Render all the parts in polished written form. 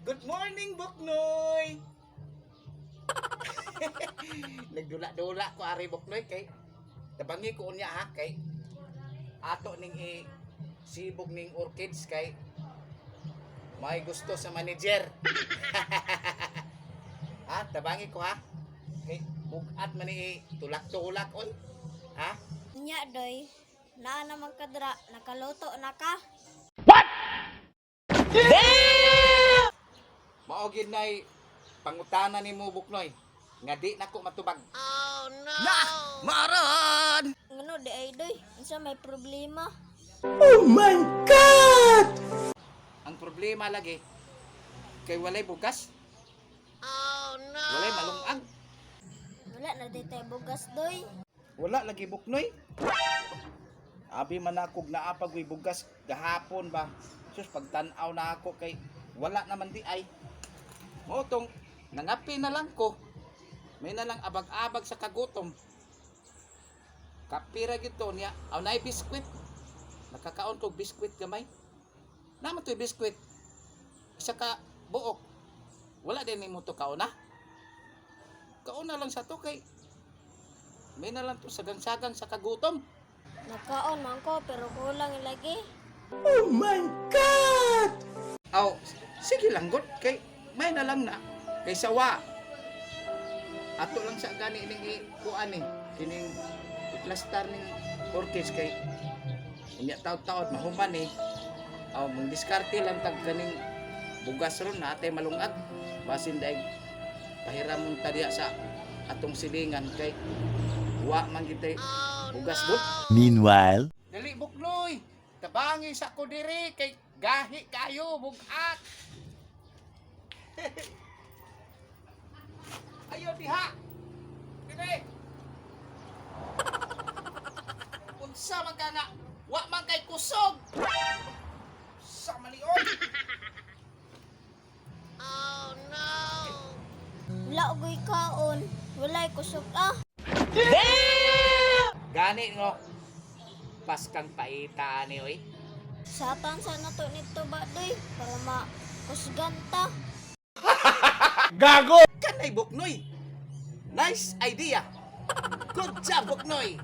Good morning, Buknoy! Nagdula-dula ko ari, Buknoy, kay tabangi ko unya ha, kay ato ning i sibog ning orchids kay may gusto sa manager. Ha, tabangi ko ha. Kay bugat man ni tulak-tulak oy. Ha? Nya doy, naa naman kadra, nakaluto na ka. Mao gid nay pangutana nimo, Buknoy, nga di nako matubag. Oh no. Na, maran. Ngano di ay doy, unsa may problema? Ang problema lagi kay walay bugas. Oh no. Walay malungag. Wala na di tay bugas doy. Wala lagi, Buknoy. Abi man ako naapag way bugas gahapon ba. Sus, pagtan-aw na ako kay wala naman di ay. Mao tong nangapi na lang ko. May na lang abag-abag sa kagutom. Kapira gito niya. Aw naay biskwit. Nakakaon kog biskwit gamay. Naman to'y biskwit. Isa ka buok. Wala din nimo to kauna. Kauna lang sa to kay may na lang to sagang-sagang sa kagutom. Nakaon man ko pero kulang lagi. Aw, sige lang god kay may na lang na kay sawa. Ato lang sa gani ning ikuan ni kining i-plaster ning orchids kay unya taud-taud mahuman ni. Aw, mong diskarte lang tag kaning bugas ron na atay malungag. Basin daig pahiram ta diya sa atong silingan kay wa man gitay bugas gud. Meanwhile, Dali, Buknoy. Tabangi sa ko diri kay gahi kayo bugat. Ayo diha. Dire. Unsa man ka nga? Wa man kay kusog. Sa maliod. Wala ogoy kaon, walay kusog ah. Gani no. Paskang paita ni oy. Satan sa nato nito ba doy para makusgan ta. Kanay, Buknoy. Nice idea. Good job, Buknoy.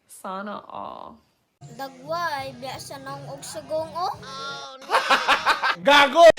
Sana all. Dagway, biya sa naong og sugong oh. Gago!